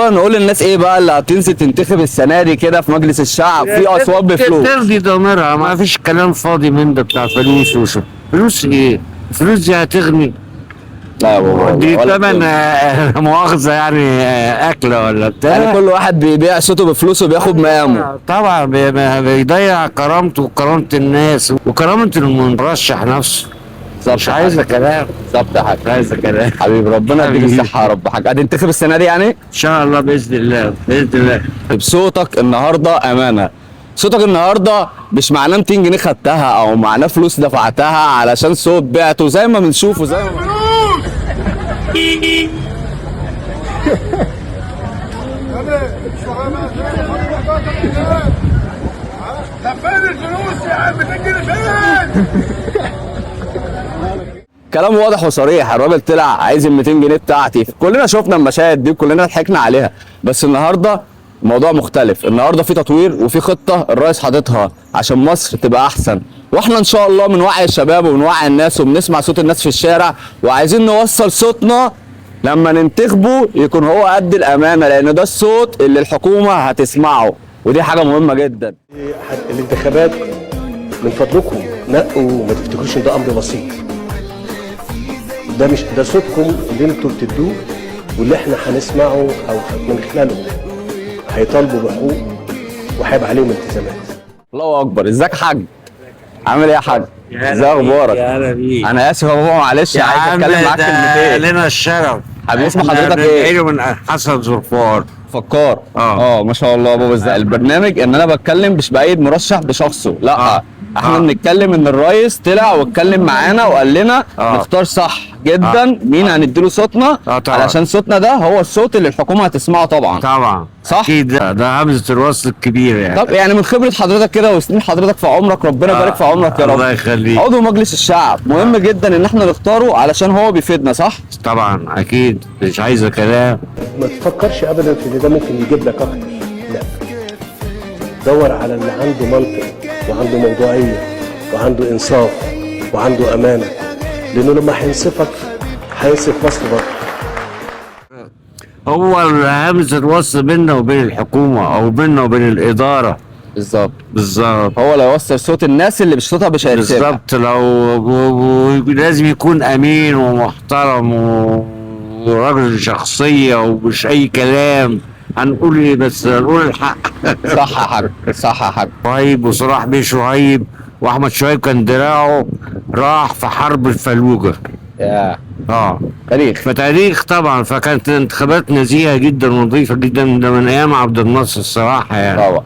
النهارده نقول للناس ايه بقى اللي هتنزل تنتخب السنة دي كده في مجلس الشعب في اصوات بفلوس؟ ترضي ضميرها، ما فيش كلام فاضي من ده بتاع فلوس وشو فلوس ايه؟ الفلوس دي هتغني؟ لا يا بابا دي ولا تمن فلوس. مؤاخذة يعني، أكلة ولا بتاع. يعني كل واحد بيبيع صوته بفلوسه بياخد مقامه. طبعا بيضيع كرامته وكرامة الناس وكرامة المرشح نفسه. بالظبط مش عايزة كلام. بالظبط يا حاج. مش عايزة كلام. حبيبي ربنا يديك حبيبي. الصحة يا رب. حاج هتنتخب السنة دي يعني؟ إن شاء الله بإذن الله، بإذن الله. بصوتك النهارده امانه. صوتك النهارده مش معناه 200 جنيه خدتها او معناه فلوس دفعتها علشان صوت بعته زي ما بنشوفه زي ما طب فين الفلوس يا عم؟ 200 جنيه فين؟ كلام واضح وصريح. الراجل طلع عايز ال 200 جنيه بتاعتي، كلنا شفنا المشاهد دي وكلنا ضحكنا عليها. بس النهارده الموضوع مختلف، النهارده في تطوير وفي خطه الرئيس حاططها عشان مصر تبقى احسن. واحنا ان شاء الله بنوعي الشباب وبنوعي الناس وبنسمع صوت الناس في الشارع، وعايزين نوصل صوتنا لما ننتخبه يكون هو قد الامانة، لان ده الصوت اللي الحكومة هتسمعه، ودي حاجة مهمة جدا. الانتخابات من فضلكم نقوا، وما تفتكروش ان ده امر بسيط. ده مش ده صوتكم اللي انتوا بتدوه واللي احنا هنسمعه او من خلاله هيطالبوا بحقوق وهيبقى عليهم التزامات. الله اكبر. ازيك يا حاج؟ عامل ايه يا حاج؟ ازي اخبارك؟ يا هلا بيك. انا اسف يا بابا معلش، يا عايز عم اتكلم معاك ده كلمتين. لنا الشرف. حبيبي اسم إحنا حضرتك ايه؟ بندعي له من حسن ظفار. فكار. اه. اه ما شاء الله يا بابا. ازاي البرنامج ان انا بتكلم مش بايد مرشح بشخصه، لا. احنا بنتكلم ان الرئيس طلع واتكلم معانا وقال لنا نختار صح جدا مين هنديله صوتنا، طبعا. علشان صوتنا ده هو الصوت اللي الحكومة هتسمعه طبعا. طبعا صح؟ اكيد، ده همزه الوصل الكبيرة يعني. طب يعني من خبره حضرتك كده وسنين حضرتك في عمرك، ربنا يبارك في عمرك يا رب. الله يخليك. عضو مجلس الشعب مهم جدا ان احنا نختاره علشان هو بيفيدنا، صح؟ طبعا اكيد، مش عايزه كلام. ما تفكرش ابدا في ان ده ممكن يجيب لك اكتر، لا، دور على اللي عنده منطق وعنده موضوعية وعنده انصاف وعنده امانه، لانه لما هينصفك هينصف مصر برضه. هو همزه الوصل بيننا وبين الحكومة او بيننا وبين الادارة. بالظبط. بالظبط. هو اللي يوصل صوت الناس اللي مش صوتها مش هيتسمع. بالظبط. لو لازم يكون امين ومحترم وراجل شخصية ومش اي كلام. هنقول ايه بس؟ هنقول الحق. صح يا حاج، صح يا حاج. شهيب وصلاح بيه شهيب واحمد شهيب كان دراعه راح في حرب الفلوجه. يا اه تاريخ. فتاريخ طبعا. فكانت الانتخابات نزيهة جدا ونظيفه جدا، ده من ايام عبد الناصر الصراحة يعني. طبعا.